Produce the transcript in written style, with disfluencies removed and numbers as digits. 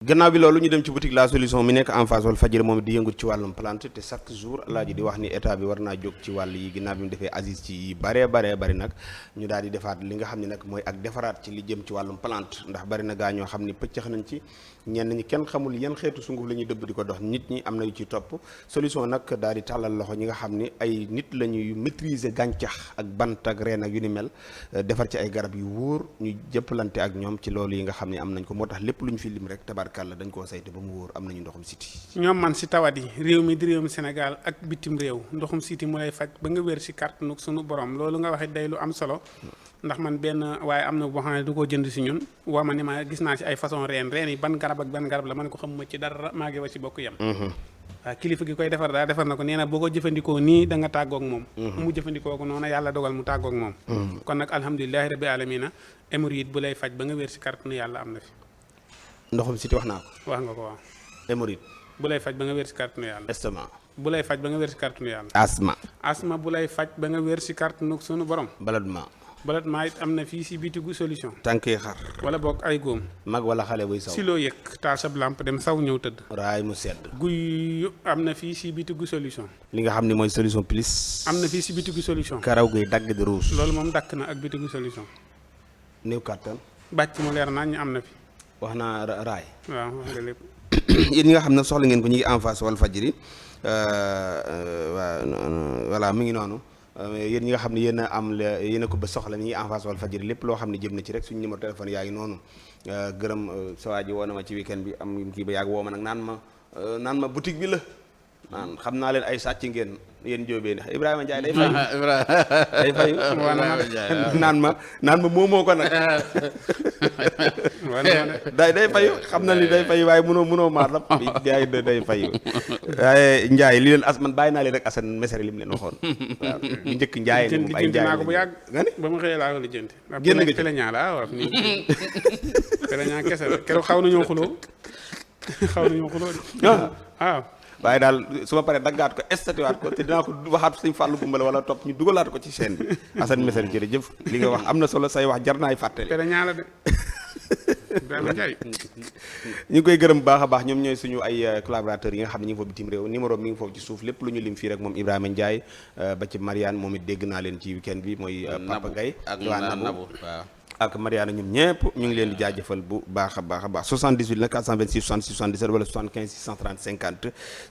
gannaaw bi loolu ñu dem ci boutique la solution mi nekk en face Walfadjri moom di yëngut ci wàllum plante te chaque jour alaaji di wax ni état bi war naa jóg ci wàll yi ginnaaw bi mu defee assise ci baree bari nag ñu daal di defaat li nga xam ne nag mooy ak defaraat ci li jëm ci wàllum plante ndax bari na gaa ñoo xam ni pëccax nañ ci ñenn ñi kenn xamul yan xeetu sunguf la ñuy dëbb di ko dox nit ñi am na yu ci topp solution nag daal di tàllal loxo ñi nga xam ni ay nit la ñuy maîtriser gàncax ak bant ak reen ak yu ni mel defar ci ay garab yu wóor ñu jëppalante ak ñoom ci loolu yi nga xam ne am nañ ko moo tax lépp lu ñu fi lim rek tabarkàlla dañ koo saytu ba mu wóor am nañu ndoxum siti ñoom man si tawat yi réew mi di réewum Sénégal ak bitim réew ndoxum siti mu lay faj ba nga wér si kàttanu sunu borom loolu nga waxee day lu am solo ndax man benn waaye am na boo xam ne du ko jënd si ñun woo ma ni ma gis naa si ay façon reen yi ban garab ak ban garab la man ko xamuma ci dara maa ngi wa si bokk yem waaw kilifa gi koy defar daa defar na ko nee na boo ko jëfandikoo nii da nga tàggoog moom mu jëfandikoo ko noonu yàlla dogal mu tàggoog moom kon nag alhamdulilahi rabbi alamina hémorroïde bu lay faj ba nga wér si kàttanu yàlla am na fi ndoxum siti wax naa ko wax nga ko waaw hémorroïde bu lay faj ba nga wér si kàttanu yàlla estomac bu lay faj ba nga wér si kàttanu yàlla asma bu lay faj ba nga wér si kàttanu sunu borom ballonnement it am na fii si bitigu solution tànkee xar wala boog ay góom mag wala xale buy saw si loo yëg taal sab lampe dem saw ñëw tëdd raay mu sedd guy am na fii si bitigu solution li nga xam ne mooy solution plus am na fii si bitigu solution karaw guy dagg di ruus loolu moom dakk na ak bitigu solution néew kàttan bàcc mu leer naa ñu am na fi wax naa raay waaw wax nga lépp yéen ñi nga xam ne soxla ngeen ko ñu ngi en face Walfadjri voilà mu ngi noonu yéen ñi nga xam ne yéen a ko ba soxla ñu ngi en face Walfadjri lépp loo xam ne jëm na ci rek suñu numéro téléphone yaa ngi noonu gërëm sa waa ji woo na ma ci weekend bi am kii ba yàgg woo ma nag naan ma boutique bi la naan xam naa leen ay sàcc ngeen yéen jóobee ni Ibrahima Ndiaye day fay day fay naan ma moomoo ko nag day fayu xam na ni day fayu waaye mënoo maar la jaay day fayu waaye Ndiaye li leen man bàyyi naa leen rek Assane Mesere li mu leen waxoon waaw bu njëkk Ndiaye ni moom ay Ndiaye naa ko bu yàgg nga ni ba ma xëyee laa ko lijjanti génn nga ci peleñaa la waaw nii peleñaa kese la keroog xaw nañoo xuloo waaw waaye daal su ma paree daggaat ko estatiwaat ko te dinaa ko waxaat suñ fàllu gumbale wala topp ñu dugalaat ko ci chaîne bi Assane Mesere jërëjëf li nga wax am na solo say wax jar naay fàttali peleñaa la de Ibrahima Ndiaye ñu ngi koy gërëm baax a baax ñoom ñooy suñu ay collaborateurs yi nga xam ne ñu ngi foofu bitim réew numéro mi ngi foofu ci suuf lépp lu ñu lim fii rek moom Ibrahima Ndiaye ba ci Mariane moom it dégg naa leen ci weekend bi mooy Papa Gaye ak Nabou waaw ak Mariana ñoom ñëpp ñu ngi leen di jaajëfal bu baax a baax 78 la 426 66 77 wala 75 630 50